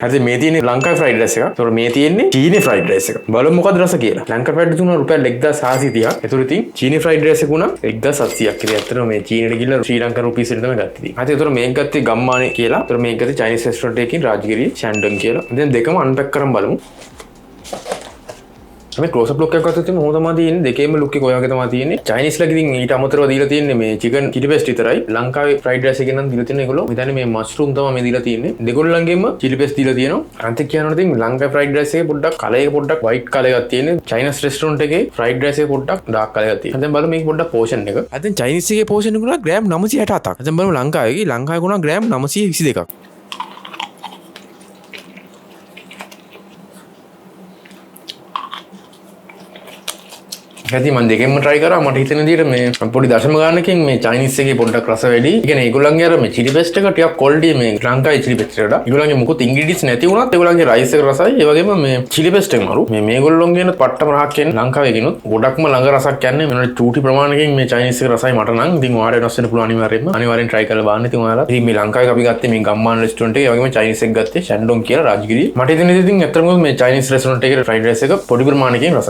හරි, මේ තියෙන්නේ ලංකාවේ ෆ්‍රයිඩ් රයිස් එකක්. ඒතකොට මේ තියෙන්නේ චීනි ෆ්‍රයිඩ් රයිස් එක. බලමු මොකද්ද රස කියලා. ලංකා ෆ්‍රයිඩ් රයිස් උනා රුපියල් 1430ක්. ඒතකොට ඉතින් චීනි ෆ්‍රයිඩ් රයිස් එක උනා 1700ක්. ඉතින් ඇත්තටම මේ චීනෙට ගිහලා ශ්‍රී ලංකන් රුපීස් වලින් තමයි ගත්තේ ඉතින්. හරි, ඒතකොට මේක ගත්තේ ගම්මානේ කියලා. ඒතකොට මේක ගත්තේ චයිනීස් රෙස්ටෝරන්ට් එකකින් රාජගිරිය ෂැන්ඩන් කියලා. දැන් දෙකම අන්පැක් කරන් බලමු. මේ ක්ලෝස් අප් ලුක් එකක් ගත්තොත් එහෙම ඔහොම තමයි තියෙන්නේ. දෙකේම ලුක් එක ඔය වගේ තමයි තියෙන්නේ. චයිනීස් ලගේ ඉතින් ඊට අමතරව දීලා තියෙන්නේ මේ චිකන් චිලි පේස්ට් විතරයි. ලංකාවේ ෆ්‍රයිඩ් රයිස් එකේ නම් දීලා තියෙන්නේ ඒගොල්ලෝ. මම හිතන්නේ මේ මෂ්රූම් තමයි මේ දීලා තියෙන්නේ. දෙගොල්ලන්ගේම චිලි පේස්ට් දීලා තියෙනවා. අන්තික කියනවා ඉතින් ලංකාවේ ෆ්‍රයිඩ් රයිස් එකේ පොඩ්ඩක් කලර් එක පොඩ්ඩක් වයිට් කලර් එකක් තියෙන්නේ. චයිනීස් රෙස්ටෝරන්ට් එකේ ෆ්‍රයිඩ් රයිස් එකේ පොඩ්ඩක් ඩාර්ක් කලර් එකක් තියෙනවා. දැන් බලමු මේක පොඩ්ඩක් පෝෂන් එක. දැන් චයිනීස් එකේ පෝෂන් එක උනා ග්‍රෑම් 967ක්. දැන් බලමු ලංකාවේ. ලංකාවේ උනා ග්‍රෑම් 922ක්. ඉතින් මම දෙකෙන්ම try කරා. මට හිතෙන විදිහට මේ පොඩි දශම ගානකින් මේ චයිනීස් එකේ පොඩ්ඩක් රස වැඩි. ඒ කියන්නේ ඒගොල්ලන්ගේ අර මේ චිලි පේස්ට් එක ටිකක් ක්වොලිටි මේ ලංකාවේ චිලි පේස්ට් එකට. ඒගොල්ලන්ගේ මොකුත් ඉන්ග්‍රීඩියන්ට්ස් නැති වුණත් ඒගොල්ලන්ගේ රයිස් එක රසයි. ඒ වගේම මේ චිලි පේස්ට් එක මරු. මේ මේගොල්ලොන්ගේ පට්ටම රහක් කියන්නේ ලංකාවේ කිනුත් ගොඩක්ම ළඟ රසක් යන්නේ මොනවද චූටි ප්‍රමාණයකින් මේ චයිනීස් එක රසයි මට නම්. ඉතින් ඔයාලට වෙනස් වෙන්න පුළුවන් අනිවාර්යෙන්ම. අනිවාර්යෙන් try කරලා බලන්න ඉතින් ඔයාලා. ඉතින් මේ ලංකාවේ අපි ගත්තේ මේ ගම්මාන රෙස්ටෝරන්ට් එකේ. ඒ වගේම චයිනීස් එක ගත්තේ ෂැන්ඩොන් කියලා රාජගිරිය. මට හිතෙන ඉතින් ඇත්තටම මේ චයිනීස් රෙස්ටෝරන්ට් එකේ ෆ්‍රයිඩ් රයිස් එක පොඩි ප්‍රමාණයකින් රසයි.